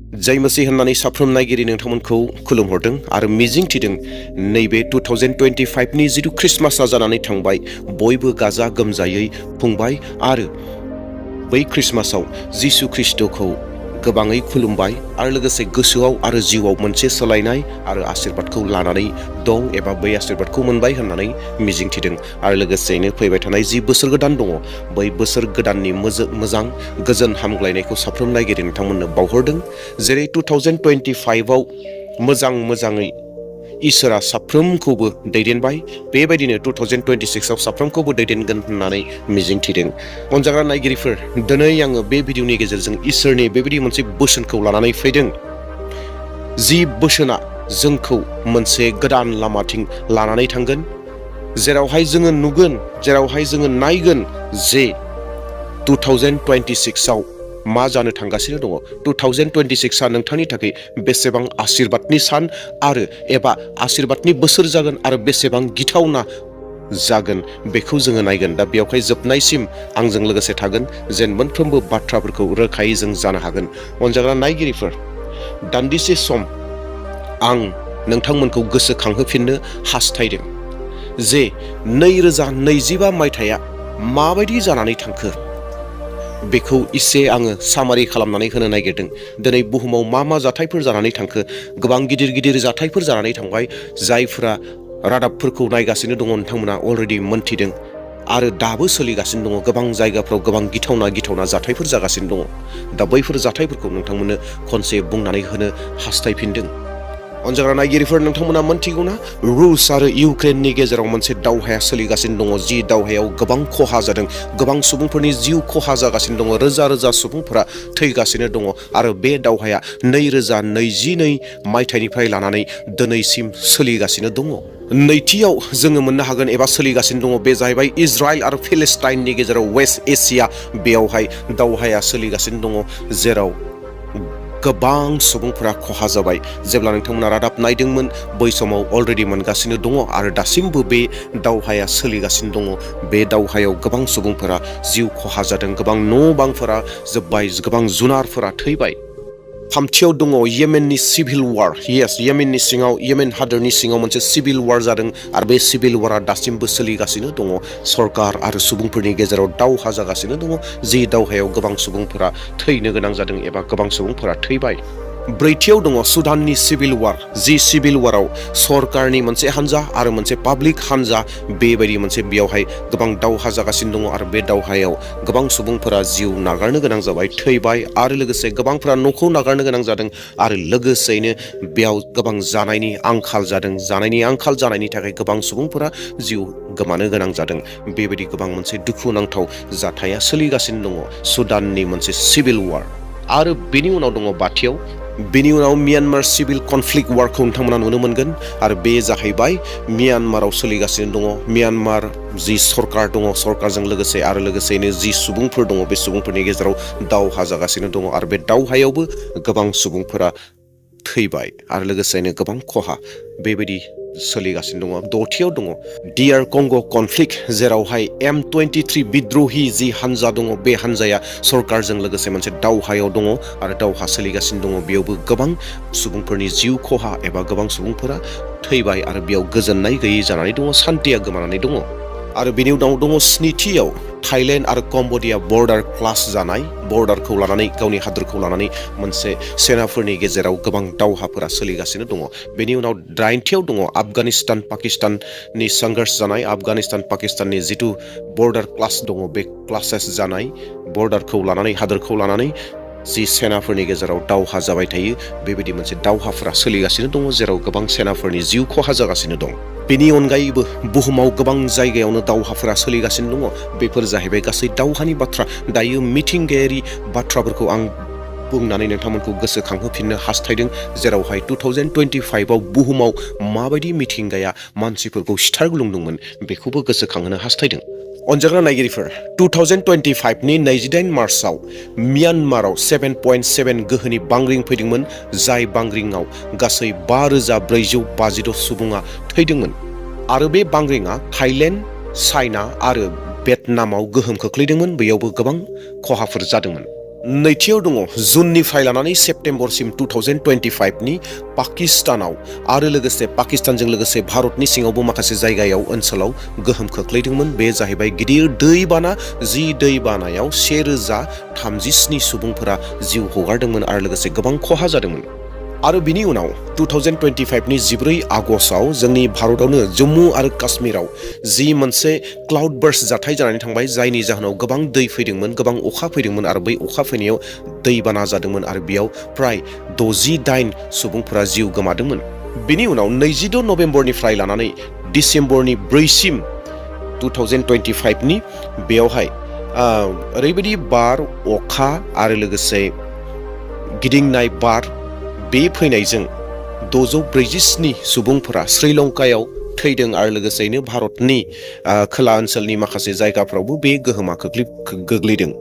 जय मसीह होननानै साफ्रोम नायगिरि नोंथांमोनखौ खुलुमहरदों आरो मिजिंथिदों नैबे 2025 नि जिथु ख्रिस्टमासआ जानानै थांबाय बयबो गाजा गोमजायै खुंबाय आरो बै ख्रिस्टमासआव जिसु ख्रिस्टखौ गोबाङै खुलुमबाय आरो लोगोसे गोसोआव आरो जिउआव मोनसे सोलायनाय आरो आशीर्बादखौ लानानै दं एबा बै आशीर्बादखौ मोनबाय होननानै मिजिंथिदों आरो लोगोसेनो फैबाय थानाय जि बोसोर गोदान दङ बै बोसोर गोदाननि मोजां गोजोन हामग्लायनायखौ साफ्रोम नायगिरि नोंथांमोननो बावहरदों जेरै 2025आव मोजाङै इसोरा साफ्रोमखौबो दैदेनबाय बेबायदिनो 2026आव साफ्रोमखौबो दैदेनगोन होननानै मिजिंथिदों अनजाग्रा नायगिरिफोर दिनै आङो बे भिडिअनि गेजेरजों इसोरनि बेबायदि मोनसे बोसोनखौ लानानै फैदों जि बोसोना जोंखौ मोनसे गोदान लामाथिं लानानै थांगोन जेरावहाय जोङो नुगोन जेरावहाय जोङो नायगोन जे 2026आव मा जानो थांगासिनो दङ 2026आ नोंथांनि थाखाय बेसेबां आशीर्बादनि सान आरो एबा आशीर्बादनि बोसोर जागोन आरो बेसेबां गिथावना जागोन बेखौ जोङो नायगोन दा बेयावहाय जोबनायसिम आंजों लोगोसे थागोन जेन मोनफ्रोमबो बाथ्राफोरखौ रोखायै जों जानो हागोन अनजाग्रा नायगिरिफोर दान्दिसे सम आं नोंथांमोनखौ गोसोखांहोफिननो हास्थायदों जे 2025 मायथाइया माबायदि जानानै थांखो बेखौ इसे आङो सामारि खालामनानै होनो नागिरदों दिनै बुहुमाव मा जाथायफोर जानानै थांखो गोबां गिदिर जाथायफोर जानानै थांबाय जायफोरा रादाबफोरखौ नायगासिनो दङ नोंथांमोना अलरेडि मोनथिदों आरो दाबो सोलिगासिनो दङ गोबां जायगाफ्राव गोबां गिथावना जाथायफोर जागासिनो दङ दा बैफोर जाथायफोरखौ नोंथांमोननो खनसे बुंनानै होनो हास्थायफिनदों अनजाग्रा नायगिरिफोर नोंथांमोना मोनथिगौना रुस आरो इउक्रेननि गेजेराव मोनसे दावहाया सोलिगासिनो दङ जि दावहायाव गोबां खहा जादों गोबां सुबुंफोरनि जिउ खहा जागासिनो दङ रोजा सुबुंफोरा थैगासिनो दङ आरो बे दावहाया 2022 मायथाइनिफ्राय लानानै दिनैसिम सोलिगासिनो दङ नैथियाव जोङो मोननो हागोन एबा सोलिगासिनो दङ बे जाहैबाय इजराइल आरो फिलिस्टाइननि गेजेराव वेस्ट एसिया बेयावहाय दावहाया सोलिगासिनो दङ जेराव गोबां सुबुंफोरा खहा जाबाय जेब्ला नोंथांमोना रादाब नायदोंमोन बै समाव अलरेडि मोनगासिनो दङ आरो दासिमबो बे दावहाया सोलिगासिनो दङ बे दावहायाव गोबां सुबुंफोरा जिउ खहा जादों गोबां न' बांफोरा जोब्बाय गोबां जुनारफोरा थैबाय थामथियाव दङ येमेननि सिभिल वार येमेननि सिङाव येमेन हादरनि सिङाव मोनसे सिभिल वार जादों आरो बे सिभिल वारा दासिमबो सोलिगासिनो दङ सरकार आरो सुबुंफोरनि गेजेराव दावहा जागासिनो दङ जि दावहायाव गोबां सुबुंफोरा थैनो गोनां जादों एबा गोबां सुबुंफोरा थैबाय ब्रैथियाव दङ सुदाननि सिभिल वार जि सिभिल वाराव सरकारनि मोनसे हान्जा आरो मोनसे पाब्लिक हान्जा बेबायदि मोनसे बेयावहाय गोबां दावहा जागासिनो दङ आरो बे दावहायाव गोबां सुबुंफोरा जिउ नागारनो गोनां जाबाय थैबाय आरो लोगोसे गोबांफोरा न'खौ नागारनो गोनां जादों आरो लोगोसेयैनो बेयाव गोबां जानायनि आंखाल जादों जानायनि आंखाल जानायनि थाखाय गोबां सुबुंफोरा जिउ गोमानो गोनां जादों बेबायदि गोबां मोनसे दुखुनांथाव जाथाया सोलिगासिनो दङ सुदाननि मोनसे सिभिल वार आरो बेनि उनाव दङ बाथियाव बेनि उनाव म्यानमार सिभिल कनफ्लिक्ट वारखौ नोंथांमोना नुनो मोनगोन आरो बे जाहैबाय म्यानमाराव सोलिगासिनो दङ म्यानमार जि सरकार दङ सरकारजों लोगोसे आरो लोगोसेनो जि सुबुंफोर दङ बे सुबुंफोरनि गेजेराव दावहा जागासिनो दङ आरो बे दावहायावबो गोबां सुबुंफोरा थैबाय आरो लोगोसेनो गोबां खहा बेबायदि सोलिगासिनो दङ दथियाव दङ डिआर कंग कनफ्लिक्ट जेरावहाय M23 बिद्र'हि जि हान्जा दङ बे हान्जाया सरकारजों लोगोसे मोनसे दावहायाव दङ आरो दावहा सोलिगासिनो दङ बेयावबो गोबां सुबुंफोरनि जिउ खहा एबा गोबां सुबुंफोरा थैबाय आरो बेयाव गोजोननाय गैयै जानानै दङ सान्थिया गोमानानै दङ आरो बेनि उनाव दङ स्निथियाव थाइलेण्ड आरो कम्बोडिया बर्डार क्लास जानाय बर्डारखौ लानानै गावनि हादोरखौ लानानै मोनसे सेनाफोरनि गेजेराव गोबां दावहाफोरा सोलिगासिनो दङ बेनि उनाव दाइनथियाव दङ आफगानिस्तान पाकिस्ताननि संघर्ष जानाय आफगानिस्तान पाकिस्ताननि जिथु बर्डार क्लास दङ बे क्लासेस जानाय बर्डारखौ लानानै हादोरखौ लानानै जि सेनाफोरनि गेजेराव दावहा जाबाय थायो बेबायदि मोनसे दावहाफोरा सोलिगासिनो दङ जेराव गोबां सेनाफोरनि जिउ खहा जागासिनो दं बेनि अनगायैबो बुहुमाव गोबां जायगायावनो दावहाफोरा सोलिगासिनो दङ बेफोर जाहैबाय गासै दावहानि बाथ्रा दायो मिथिंगायारि बाथ्राफोरखौ आं बुंनानै नोंथांमोनखौ गोसोखांहोफिननो हास्थायदों जेरावहाय 2025आव बुहुमाव माबायदि मिथिंगाया मानसिफोरखौ सिथारग्लुंदोंमोन बेखौबो गोसोखांहोनो हास्थायदों अनजाग्रा नायगिरिफोर 2025नि 28 मार्चआव म्यानमाराव 7.7 गोहोनि बांग्रिं फैदोंमोन जाय बांग्रिंआव गासै 5452 सुबुङा थैदोंमोन आरो बे बांग्रिंआ थाइलेण्ड चाइना आरो भियेटनामाव गोहोम खोख्लैदोंमोन बेयावबो गोबां खहाफोर जादोंमोन नैथियाव दङ जुननिफ्राय लानानै सेप्तेम्बरसिम 2025नि पाकिस्तानाव आरो लोगोसे पाकिस्तानजों लोगोसे भारतनि सिङावबो माखासे जायगायाव ओनसोलाव गोहोम खोख्लैदोंमोन। बे जाहैबाय गिदिर दैबाना, जि दैबानायाव 1037 सुबुंफोरा जिउ हगारदोंमोन आरो लोगोसे गोबां खहा जादोंमोन। आरो बिनि उनाव 2025नि 14 आगस्टआव जोंनि भारतआवनो जम्मु आरो काश्मीराव जि मोनसे क्लाउड बार्स्ट जाथाय जानानै थांबाय, जायनि जाहोनाव गोबां दै फैदोंमोन, गोबां अखा फैदोंमोन आरो बै अखा फैनायाव दैबाना जादोंमोन आरो बेयाव प्राय 68 सुबुंफोरा जिउ गोमादोंमोन। बिनि उनाव 26 नभेम्बरनिफ्राय लानानै डिसेम्बरनि 4सिम 2025नि बेयावहाय ओरैबायदि बार, अखा आरो लोगोसे गिदिंनाय बार बे फैनायजों 647 सुबुंफोरा श्रीलंकायाव थैदों आरो लोगोसेनो भारतनि खोला ओनसोलनि माखासे जायगाफ्रावबो बे गोहोमा गोग्लैदों।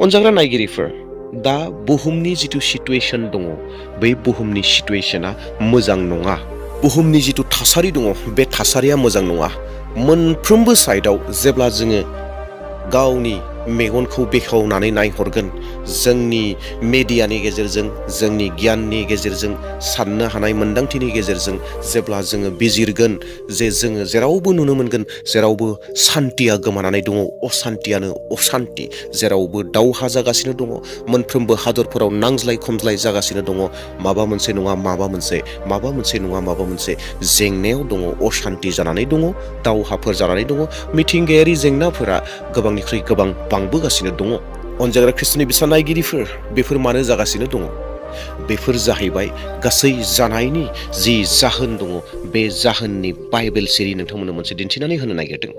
अनजाग्रा नायगिरिफोर, दा बुहुमनि जिथु सिटुएशन दङ, बै बुहुमनि सिटुएशना मोजां नङा। बुहुमनि जिथु थासारि दङ, बे थासारिया मोजां नङा। मोनफ्रोमबो साइडआव जेब्ला जोङो गावनि मेगनखौ बेखेवनानै नायहरगोन, जोंनि मेडियानि गेजेरजों, जोंनि गियाननि गेजेरजों, साननो हानाय मोन्दांथिनि गेजेरजों जेब्ला जोङो बिजिरगोन, जे जोङो जेरावबो नुनो मोनगोन जेरावबो सान्थिया गोमानानै दङ, असान्थियानो असान्थि, जेरावबो दावहा जागासिनो दङ, मोनफ्रोमबो हादरफोराव नांज्लाय खमज्लाय जागासिनो दङ, माबा मोनसे नङा माबा मोनसे, माबा मोनसे नङा माबा मोनसे जेंनायाव दङ, असान्थि जानानै दङ, दावहाफोर जानानै दङ, मिथिंगायारि जेंनाफोरा गोबांनिख्रुइ गोबां बांबोगासिनो दङ। अनजाग्रा ख्रिस्ट'नि बिसा नायगिरिफोर, बेफोर मानो जागासिनो दङ? बेफोर जाहैबाय गासै जानायनि जि जाहोन दङ, बे जाहोननि बाइबेल सिरि नोंथांमोननो मोनसे दिन्थिनानै होनो नागिरदों।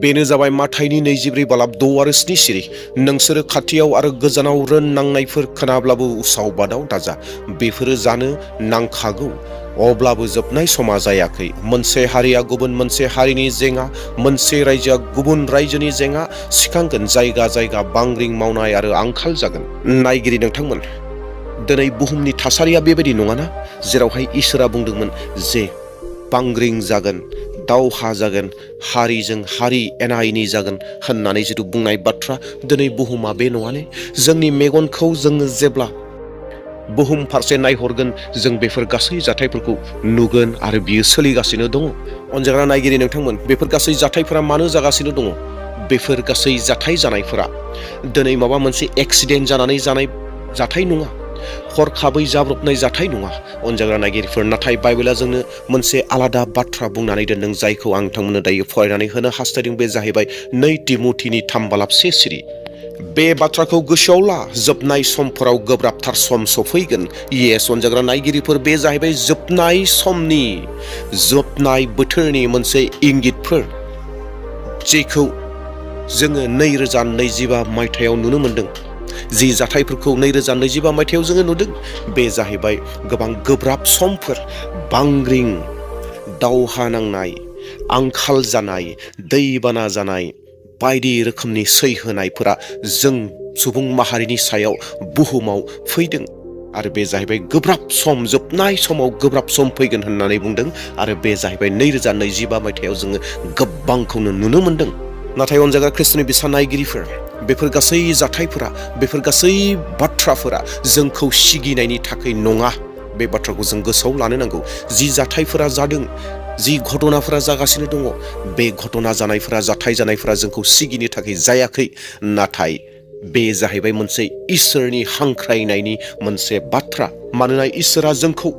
बेनो जाबाय माथाइनि 24 बालाब 6 आरो 7 सिरि। नोंसोरो खाथियाव आरो गोजानाव रोन नांनायफोर खोनाब्लाबो उसाव बादाव दाजा, बेफोरो जानो नांखागौ, अब्लाबो जोबनाय समा जायाखै। मोनसे हारिया गुबुन मोनसे हारिनि जेंना, मोनसे रायजोआ गुबुन रायजोनि जेंना सिखांगोन, जायगा जायगा बांग्रिं मावनाय आरो आंखाल जागोन। नायगिरि नोंथांमोन, दिनै बुहुमनि थासारिया बेबायदि नङाना, जेरावहाय इसोरा बुंदोंमोन जे बांग्रिं जागोन, दावहा जागोन, हारिजों हारि एना एनि जागोन होननानै जिथु बुंनाय बाथ्रा, दिनै बुहुमा बे नङाले। जोंनि मेगनखौ जोङो जेब्ला बुहुम फारसे नायहरगोन, जों बेफोर गासै जाथायफोरखौ नुगोन आरो बियो सोलिगासिनो दङ। अनजाग्रा नायगिरि नोंथांमोन, बेफोर गासै जाथायफोरा मानो जागासिनो दङ? बेफोर गासै जाथाय जानायफोरा दिनै माबा मोनसे एक्सिडेन्ट जानानै जानाय जाथाय नङा, हरखाबै जाब्रबनाय जाथाय नङा। अनजाग्रा नायगिरिफोर, नाथाय बाइबेला जोंनो मोनसे आलादा बाथ्रा बुंनानै दोनदों, जायखौ आं नोंथांमोननो दायो फरायनानै होनो हास्थायदों। बे जाहैबाय 2 तिमथिनि 3 बालाब 1 सिरि। बे बाथ्राखौ गोसोआव ला, जोबनाय समफोराव गोब्राबथार सम सफैगोन। येस अनजाग्रा नायगिरिफोर, बे जाहैबाय जोबनाय समनि, जोबनाय बोथोरनि मोनसे इंगितफोर, जेखौ जोङो 2025 मायथाइयाव नुनो मोनदों। जि जाथायफोरखौ 2025 मायथाइयाव जोङो नुदों, बे जाहैबाय गोबां गोब्राब समफोर, बांग्रिं, दावहा नांनाय, आंखाल जानाय, दैबाना जानाय, बायदि रोखोमनि सैहोनायफोरा जों सुबुं माहारिनि सायाव बुहुमाव फैदों आरो बे जाहैबाय गोब्राब सम, जोबनाय समाव गोब्राब सम फैगोन होननानै बुंदों आरो बे जाहैबाय 2025 मायथाइयाव जोङो गोबांखौनो नुनो मोनदों। नाथाय अनजाग्रा ख्रिस्ट'नि बिसा नायगिरिफोर, बेफोर गासै जाथायफोरा, बेफोर गासै बाथ्राफोरा जोंखौ सिगिनायनि थाखाय नङा। बे बाथ्राखौ जों गोसोआव लानो नांगौ। जि जाथायफोरा जादों, जि घटनाफोरा जागासिनो दङ, बे घटना जानायफोरा, जाथाय जानायफोरा जोंखौ सिगिनो थाखाय जायाखै, नाथाय बे जाहैबाय मोनसे इसोरनि हांख्रायनायनि मोनसे बाथ्रा। मानोना इसोरा जोंखौ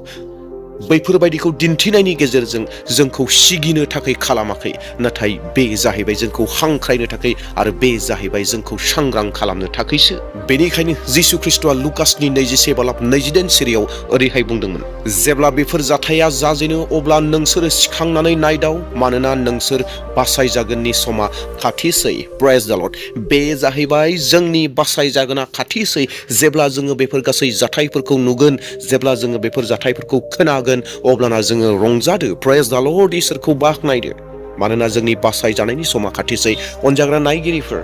बैफोरबायदिखौ दिन्थिनायनि गेजेरजों जोंखौ सिगिनो थाखाय खालामाखै, नाथाय बे जाहैबाय जोंखौ हांख्रायनो थाखाय आरो बे जाहैबाय जोंखौ सांग्रां खालामनो थाखायसो। बेनिखायनो जिसु ख्रिस्ट'आ लुकासनि 21 बालाब 28 सिरियाव ओरैहाय बुंदोंमोन, जेब्ला बेफोर जाथाया जाजेनो अब्ला नोंसोरो सिखांनानै नायदाव, मानोना नोंसोर बासायजागोननि समा खाथिसै। प्रेज द लर्ड। बे जाहैबाय जोंनि बासायजागोना खाथिसै। जेब्ला जोङो बेफोर गासै जाथायफोरखौ नुगोन, जेब्ला जोङो बेफोर जाथायफोरखौ खोनागोन, अब्लाना जोङो रंजादो। प्रेज द लर्ड। इसोरखौ बाख्नायदो, मानोना जोंनि बासायजानायनि समा खाथिसै। अनजाग्रा नायगिरिफोर,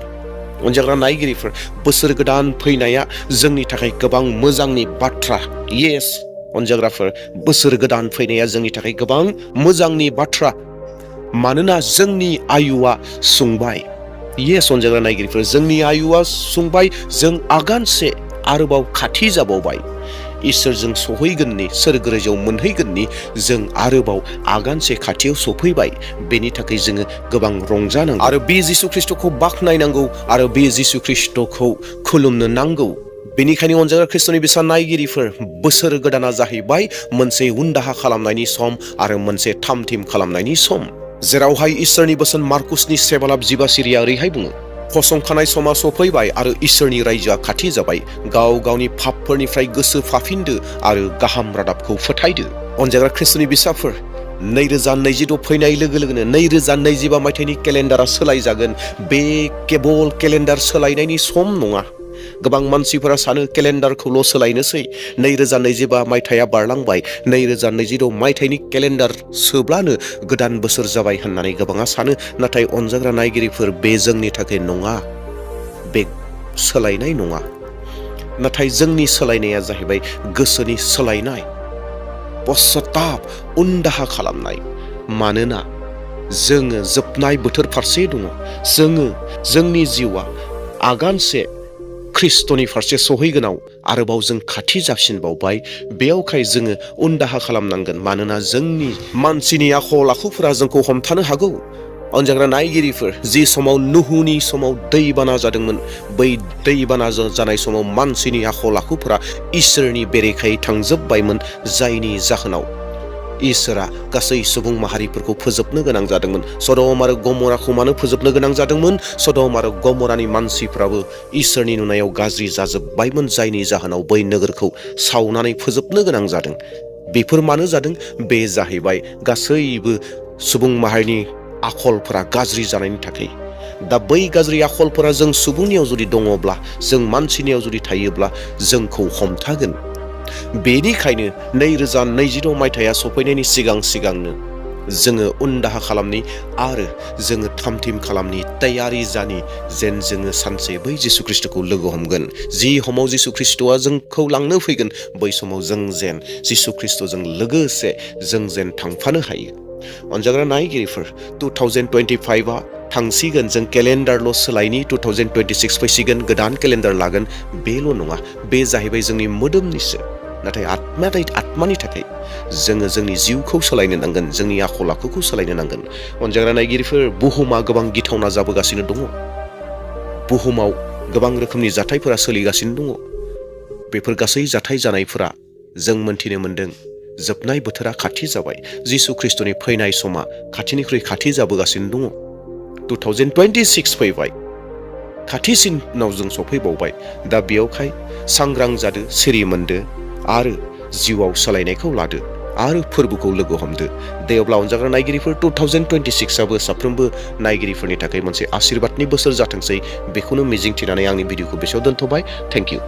बोसोर गोदान फैनाया जोंनि थाखाय गोबां मोजांनि बाथ्रा। येस अनजाग्राफोर, बोसोर गोदान फैनाया जोंनि थाखाय गोबां मोजांनि बाथ्रा, मानोना जोंनि आयुआ सुंबाय। येस अनजाग्रा नायगिरिफोर, जोंनि आयुआ सुंबाय, जों आगानसे आरोबाव खाथि जाबावबाय इसोरजों सहैगोननि, सोरगोराइयाव मोनहैगोननि जों आरोबाव आगानसे खाथियाव सफैबाय। बेनि थाखाय जोङो गोबां रंजानांगौ आरो बे जिसु ख्रिस्टखौ बाख्नायनांगौ आरो बे जिसु ख्रिस्टखौ खुलुमनो नांगौ। बेनिखायनो अनजाग्रा ख्रिस्टनि बिसा नायगिरिफोर, बोसोर गोदाना जाहैबाय मोनसे उनदाहा खालामनायनि सम आरो मोनसे थामथिम खालामनायनि सम, जेरावहाय इसोरनि बोसोन मार्कुसनि 7:15 सिरिया ओरैहाय बुङो, फसंखानाय समा सफैबाय आरो इसोरनि रायजोआ खाथि जाबाय। गाव गावनि पापफोरनिफ्राय गोसो फाफिनदो आरो गाहाम रादाबखौ फोथायदो। अनजाग्रा ख्रिस्टनि बिसाफोर, 2026 फैनाय लोगो लोगोनो 2025 मायथाइनि केलेन्डारा सोलायजागोन। बे केबल केलेन्डार सोलायनायनि सम नङा। गोबां मानसिफोरा सानो केलेन्डारखौल' सोलायनोसै, 2025 मायथाइया बारलांबाय, 2026 मायथाइनि केलेन्डार सोब्लानो गोदान बोसोर जाबाय होननानै गोबाङा सानो। नाथाय अनजाग्रा नायगिरिफोर, बे जोंनि थाखाय नङा, बे सोलायनाय नङा। नाथाय जोंनि सोलायनाया जाहैबाय गोसोनि सोलायनाय, पश्चाताप, उनदाहा खालामनाय। मानोना जोङो जोबनाय बोथोर फारसे दङ। जोंनि जिउआ आगानसे ख्रिस्टनि फारसे सहैगोनाव आरोबाव जों खाथि जासिनबावबाय। बेयावखाय जोङो उनदाहा खालामनांगोन, मानोना जोंनि मानसिनि आखल आखुफोरा जोंखौ हमथानो हागौ। अनजाग्रा नायगिरिफोर, जि समाव नुहुनि समाव दैबाना जादोंमोन, बै दैबाना जानाय समाव मानसिनि आखल आखुफोरा इसोरनि बेरेखायै थांजोबबायमोन, जायनि जाहोनाव इसोरा गासै सुबुं माहारिफोरखौ फोजोबनो गोनां जादोंमोन। सदम आरो गमराखौ मानो फोजोबनो गोनां जादोंमोन? सदम आरो गमरानि मानसिफ्राबो इसोरनि नुनायाव गाज्रि जाजोबबायमोन, जायनि जाहोनाव बै नोगोरखौ सावनानै फोजोबनो गोनां जादों। बेफोर मानो जादों? बे जाहैबाय गासैबो सुबुं माहारिनि आखलफोरा गाज्रि जानायनि थाखाय। दा बै गाज्रि आखलफोरा जों सुबुंनियाव जुदि दङब्ला, जों मानसिनियाव जुदि थायोब्ला जोंखौ हमथागोन। बेनिखायनो 2026 मायथाइया सफैनायनि सिगांनो जोङो उनदाहा खालामनि आरो जोङो थामथिम खालामनि, तैयारि जानि, जेन जोङो सानसे बै जिसु ख्रिस्टखौ लोगो हमगोन। जि समाव जिसु ख्रिस्टआ जोंखौ लांनो फैगोन, बै समाव जों जेन जिसु ख्रिस्टजों लोगोसे जों जेन थांफानो हायो। अनजाग्रा नायगिरिफोर, 2025आ थांसिगोन, जों केलेन्डारल' सोलायनि, 2026 फैसिगोन, गोदान केलेन्डार लागोन। बेल' नङा, बे जाहैबाय जोंनि मोदोमनिसो। नाथाय आत्मानि थाखाय जोङो जोंनि जिउखौ सोलायनो नांगोन, जोंनि आखल आखुखौ सोलायनो नांगोन। अनजाग्रा नायगिरिफोर, बुहुमा गोबां गिथावना जाबोगासिनो दङ। बुहुमाव गोबां रोखोमनि जाथायफोरा सोलिगासिनो दङ। बेफोर गासै जाथाय जानायफोरा जों मोनथिनो मोनदों जोबनाय बोथोरा खाथि जाबाय। जिसु ख्रिस्टनि फैनाय समा खाथिनिख्रुइ खाथि जाबोगासिनो दङ। 2026 फैबाय, खाथिसिनाव जों सफैबावबाय। दा बेयावखाय सांग्रां जादो, सिरि मोनदो आरो जिउआव सोलायनायखौ लादो आरो फोरबोखौ लोगो हमदो। दे अब्ला अनजाग्रा नायगिरिफोर, 2026आबो साफ्रोमबो नायगिरिफोरनि थाखाय मोनसे आशीर्बादनि बोसोर जाथोंसै, बेखौनो मिजिंथिनानै आंनि भिडिअखौ बेसेयाव दोनथ'बाय। Thank you.